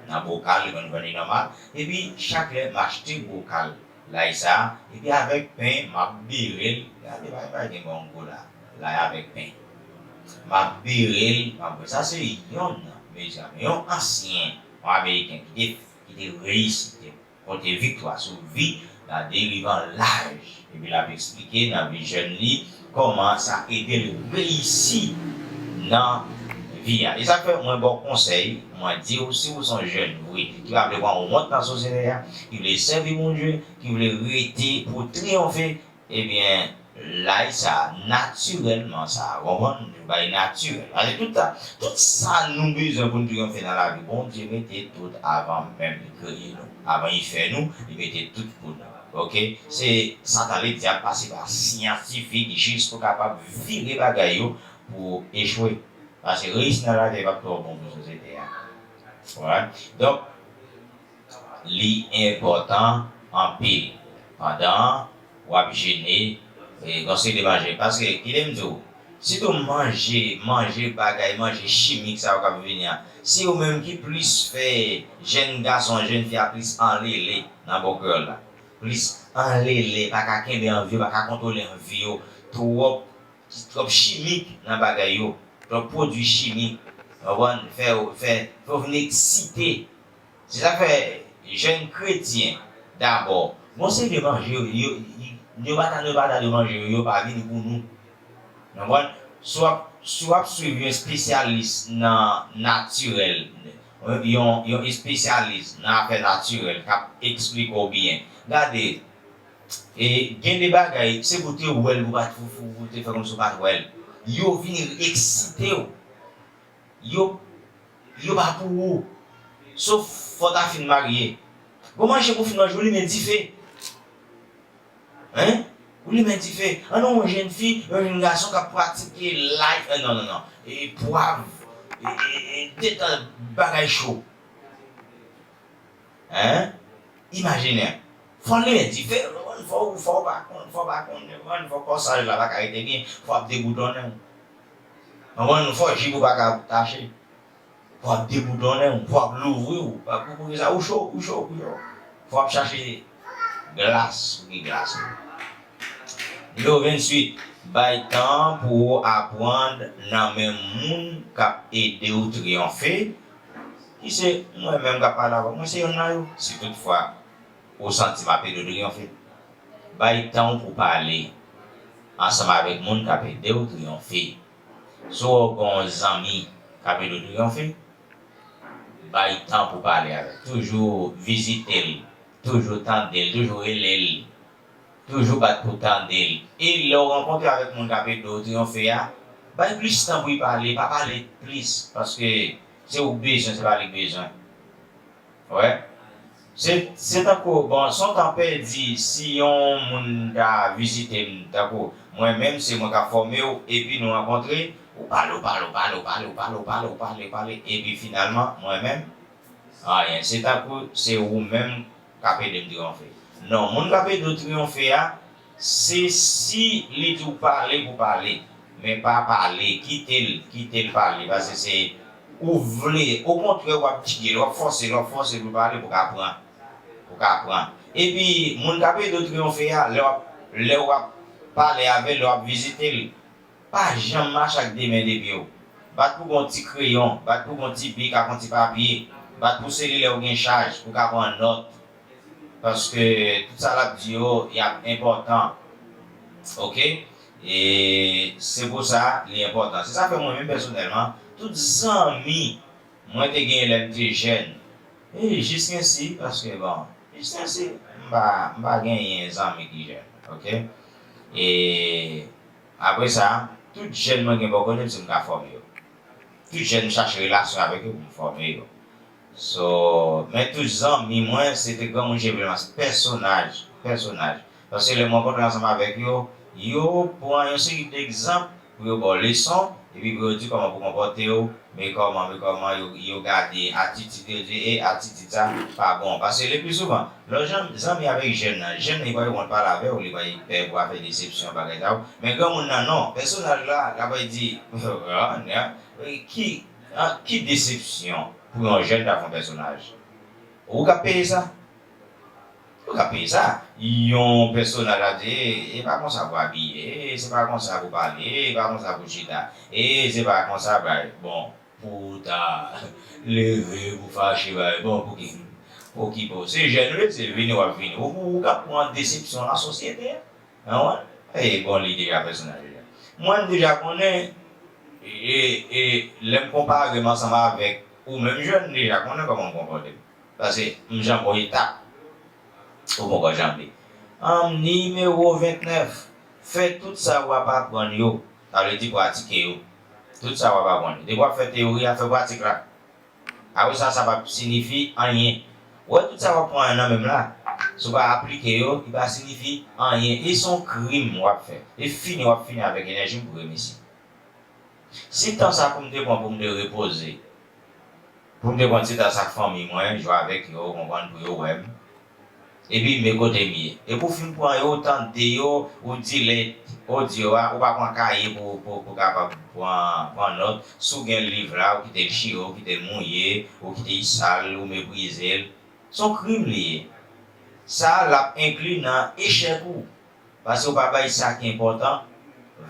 Nan bokal, yo konn vann li nòmal. Epi, chak lè m achte bokal lay sa, epi avèk pen, m ap bere l. Gade, pa, pa gen bon gou la. Lay avèk pen. M ap bere l, m ap bwè. Sa se yonn nan medikaman. Yon ansyen, yon Ameriken ki te, ki te reyisi, ki te pote viktwa sou vi nan derivan laj. Epi l ap eksplike nan vi jèn li kòman sa ede l reyisi nan vi a. E sa k fè mwen ba w konsèy, mwen di w, si w se yon jèn vre, ki pa vle pran wont nan sosyete a, ki vle sèvi Bondye, ki vle rete pou triyonfe, ebyen, lay sa, natirèlman sa, w konprann? Yon bagay natirèl. Paske tout sa, tout sa nou bezwen pou n triyonfe nan lavi, Bondye mete tout avan menm li kreye nou. Avan li fè nou, li mete tout pou nou. Ok? Se Satan ledyab pase pa syantifik jis pou kapab vire bagay yo pou echwe. Paske reyisi nan lavi p ap twò bon pou sosyete a. Alright? Donk, li enpòtan anpil pandan w ap jene, e, gon seri de manje. Paske, kite m di w, sitou manje, manje bagay, manje chimik sa yo k ap vini an, se yo menm ki plis fè jèn gason, jèn fi a plis anlele nan bò kreyòl la. Plis anlele, pa ka kenbe anvi yo, pa ka kontwole anvi yo, twòp, twòp chimik nan bagay yo, twòp pwodui chimik, w konprann, fè, fè, fè w vin eksite. Se sa k fè jèn kretyen, dabò, gon seri de manje yo, yo, yo, yo pa ta, yo pa ta de manje yo, yo pa vini pou nou. W konprann? Si w ap, si w ap swiv yon espesyalis nan natirèl, yon, yon espesyalis nan afè natirèl k ap eksplike w byen. Gade, e, gen de bagay, se pou w te wè l, pou w pa t, pou, pou, pou w te fè kòmsi w pa t wè l. Yo vin eksite w. Yo, yo pa pou ou. Sof fò w ta fin marye. Gon manje pou w fin manje, ou limen dife. Hein? Ou limen dife. An non, yon jèn fi, yon jèn gason k ap pratike life, eh, non, non, non. E pwav, e, e, e, detan bagay cho. Hein? Imajine. Fò w limen dife, fò, fò w pa konn, fò w pa konn, fò kòsaj la pa ka rete byen, fò w ap deboutonnen w. Konprann? Fò jip ou pa ka tache. Fò w ap deboutonnen w, fò w ap louvri w. Pa pou, poukisa ou cho, ou cho, ou cho. Fò w ap chache glas, pou ki glas. Nimewo venntuit, bay tan pou w aprann nan men moun k ap ede w triyonfe, ki se mwen menm k ap pale avè w. Mwen se yonn nan yo. Si toutfwa ou santi m ap ede w triyonfe, bay tan w pou pale ansanm avèk moun k ap ede w triyonfe. Si w wè w gen yon zanmi k ap ede w triyonfe, bay tan pou pale avè l. Toujou vizite l, toujou tande l, toujou rele l, toujou bat pou tande l. E lè w rankontre avèk moun k ap ede w triyonfe a, bay plis tan pou l pale, pa pale plis, paske se ou k bezwen, se pa li k bezwen. Wè. Se, se tankou, bon, se yon tan pèdi si yon moun ta vizite m, tankou mwen menm, se mwen k ap fòme w, epi nou rankontre, ou pale, ou pale, ou pale, epi finalman, mwen menm, anyen. Se tankou se ou menm k ap ede m triyonfe. Non, moun k ap ede w triyonfe a, se si li di w pale pou pale, men pa pale, kite l, kite l pale, paske se ou vle, okontrè, w ap dike l, w ap fòse l, w ap fòse l pou l pale, pou l ka pran, pou l ka pran. Epi, moun k ap ede w triyonfe a, lè w ap, lè w ap pale avè l, lè w ap vizite l, pa janm mache ak de men, de pye w. Bat pou gon ti kreyon, bat pou gon ti bik ak yon ti papye, bat pou se li lè w gen chaj, pou w ka pran nòt. Paske tout sa l ap di yo, y ap enpòtan. Oke? E se pou sa li enpòtan. Se sa fè mwen menm pèsonèlman, tout zanmi mwen te genyen lè m te jèn, e jiskensi, paske bon, jiskensi, m pa, m pa genyen zanmi ki jèn. Oke? E apre sa, tout jèn mwen gen bò kote m, se m ka fòme yo. Tout jèn m chache relasyon avèk yo pou m fòme yo. So, men tout zanmi mwen, se te granmoun Chevremas, pèsonaj pèsonaj. Paske lè m rankontre ansanm avèk yo, yo pran yon seri degzanp pou yo ba w leson, epi pou yo di kòman pou w konpòte w, men kòman, men kòman yo, yo gade atitid yo, di, e atitid sa pa bon. Paske le pli souvan, lè w jan-, zanmi avèk jèn nan, jèn nan li pa gen wont pale avè w, li pa gen pè pou afè desepsyon, bagay sa yo. Men granmoun nan non, pèsonaj la, l ap di, ki, ki desepsyon pou yon jèn ta fè yon pèsonaj. Ou k ap peye sa? Ou ka peye sa. Yon pèsonaj ap di, e, e pa konsa pou abiye, e, se pa konsa pou pale, e, e pa konsa pou chita, e, se pa konsa, bay. Bon, pou w ta leve, pou fache, bay. Bon, pou ki, pou ki, bon, se jèn ou ye, se vini w ap vini. Ou, ou ka pran desepsyon lasosyete. An wè? E, bon, li deja pèsonaj deja. Mwen, m deja konnen, e, e, lè m konpare m ansanm avèk ou menm jèn, m deja konnen kòman m konpòte m. Paske m janbe yon etap. Ou poko janbe. An, nimewo vennèf, fè tout sa w ap aprann yo. Sa vle di pratike yo. Tout sa w ap aprann yo. Depi w ap fè teyori a, fè pratik la. Apre sa, sa p ap siyifi anyen. Ou wè tout sa w ap pran nan men m la, si w pa aplike yo, li pa siyifi anyen. E se yon krim w ap fè. E fini w ap fini avèk enèji m pou remesye. Si tan sa pou m te pran pou m te repoze, pou m te pran ti tan sa ak fanmi mwen, jwe avèk yo, konprann, pou yo wè m, epi men kote m ye. Epi w fin pran yo, ou tande yo, ou delete odyo a, ou pa pran kaye pou, pou, pou kapab pran, pran nòt. Si w gen liv la, ou kite l chire, ou kite l mouye, ou kite l sal, ou meprize l. Se yon krim li ye. Sa a, l ap enkli nan echèk ou. Paske w pa bay sa ki enpòtan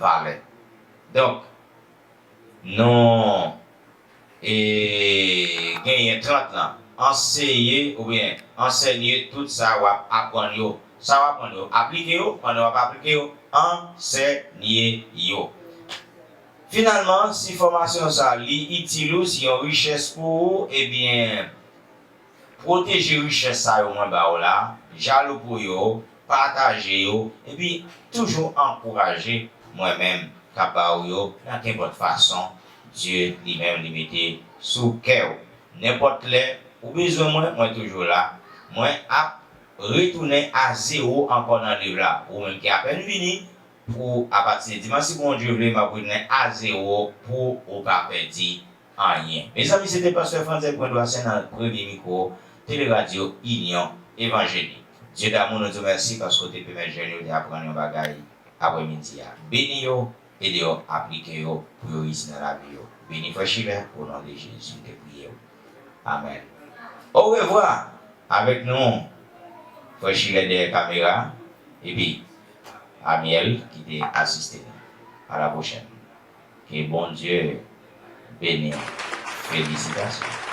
valè. Donk, nou, e, genyen trant lan. Anseye oubyen ansèye tout sa w ap aprann yo. Sa w aprann yo, aplike yo. Pandan w ap aplike yo, ansèye yo. Finalman, si fòmasyon sa a li itil ou, si yon richès pou ou, ebyen, pwoteje richès sa yo mwen ba w la, jalou pou yo, pataje yo, epi toujou ankouraje mwen menm k ap ba w yo nan kenpòt fason Dye li menm li mete sou kè w. Nenpòt lè ou bezwen mwen, mwen toujou la. Mwen ap retounen a zewo ankò nan liv la. Ou menm ki apèn vini, pou, apati de dimanch, si Bondye vle, m ap retounen a zewo pou ou pa pèdi anyen. Mezanmi, se te pastè Frantzèl Pwendwa Sen nan premye mikwo Teleradyo Inyon Evanjelik. Dye damou, nou di w mèsi paske w te pèmèt jèn yo te aprann yon bagay aprèmidi a. Beni yo, ede yo aplike yo pou yo reyisi nan lavi yo. Beni frè Chilè, o non de Jezi, m te priye w. Amèn. Orevwa avèk nou, frè Chilè dèyè kamera, epi Amiel ki te asiste nou. A la pwochèn. Ke Bondye beni w. Felisitasyon.